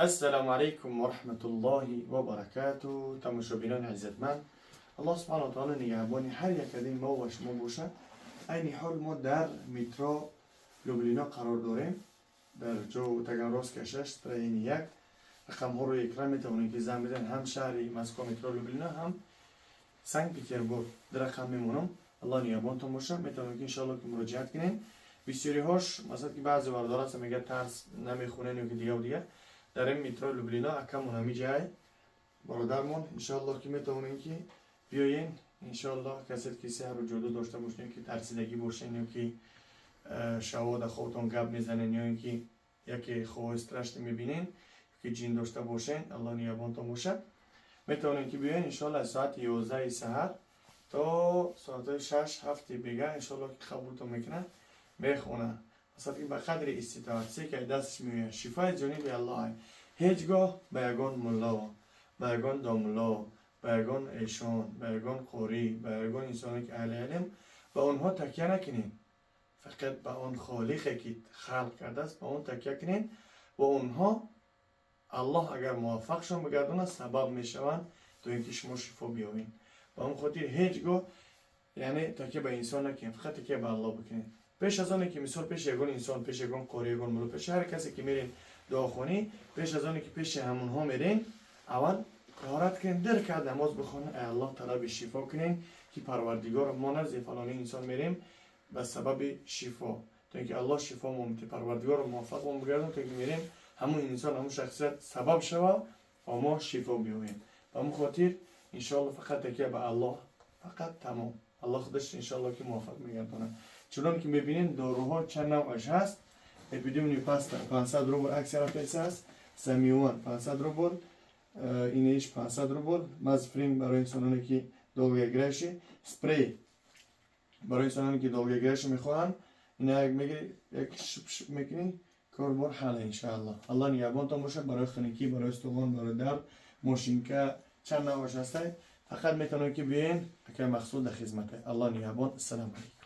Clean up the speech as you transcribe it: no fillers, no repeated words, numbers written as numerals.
Ассалому алайкум ва раҳматуллоҳи ва баракату. Тамошобинони иззатманд, Аллоҳ субҳану ва таъала нигаҳбони ҳар як аз ин мо ва шумо бошад. Айни ҳол мо дар метро Люблино қарор дорем, дар ҷо Таганрогская 6, строение 1. Рақамҳоро экран, метавонед ки занг бизанед, ҳам шаҳри Москва, метро Люблино, ҳам Санкт Петербург. Дар рақам мемонам. Аллоҳ нигаҳбонтон бошад. Метавонед ки, иншоалло, ки муроҷиат кунед. Бисёриҳош, масалан, ки баъзе бардор ҳастан, мегӯяд, тарс намехонен ё ки дигаву дигар. Дар ин метро Люблино акамон ҳамиҷай, бародармон, иншоалло, ки метавонем ки биёен. Иншоалло, касе ки сеҳру ҷоду дошта бошед, ё ки тарсидагӣ бошен, ё ки шаво дар хобтон гап мезанен, ё ин ки яке хобҳои страшный мебинен, ки ҷин дошта бошен, Аллоҳ нигаҳбонтон бошад, метавонем ки биёен. Иншоалло, аз соати 11-и саҳар то соатҳои 6-7-и бега, иншоалло, ки қабултон мекунад, мехонад. Масалан, ки ба қадри иститоат се ки дасташ меояд. Шифои ҷониби Аллоҳ. Ҳеҷ гоҳ ба ягон мулло, ба ягон домулло, ба ягон эшон, ба ягон қорӣ, ба ягон инсоне ки аҳли илм, ба онҳо такя накунед. Фақат ба он холиқе ки халқ кардааст, ба он такя кунед ва онҳо, Аллоҳ агар муваффақшон бигардонад, сабаб мешаванд, то ин ки шумо шифо биёбед. Ба он хотир ҳеҷ гоҳ, яъне, такя ба инсон накунед, фақат такя ба Аллоҳ бикунед. Пеш аз оне ки, мисол, пеши ягон инсон, пеши ягон қори, ягон мулло, пеши ҳар касе ки мерен дуохонӣ, пеш аз оне ки пеши ҳамонҳо мерен, аввал таҳорат кунед, ду ракат намоз бихонед, ай Аллоҳ талаби шифо кунед, ки Парвардигор, мо назди фалони инсон мерем ба сабаби шифо, то ин ки Аллоҳ шифо мо бите, Парвардигорро муваффақ мо бигардон, то ин ки мерем, ҳамун инсон, ҳамун шахсият сабаб шава ва мо шифо биёбем. Ба ҳамун хотир, иншоалло, фақат такя ба Аллоҳ, фақат, тамом. Аллоҳ худаш, иншоалло, ки муваффақ мегардонад. Чунон ки мебинем, доруҳо чанд навъаш ҳаст. Эпидемии паста 500 рубл, акция рафтааст. Самион 500 рубл, инеш 500 рубл. Мазфрин барои инсононе ки долгоиграющий, спрей барои инсононе ки долгоиграющий мехоҳанд. Ина як мегири, як шп мекунӣ, корбор ҳал, иншаалло. Аллоҳ нигаҳбонтон бошад. Барои хунукӣ, барои стуғон, барои дард, мошинка, чанд навъаш ҳастай. Фақат метавонед ки биёен, акай Мақсуд дар хизмате. Аллоҳ нигаҳбон. Ассалому алайкум.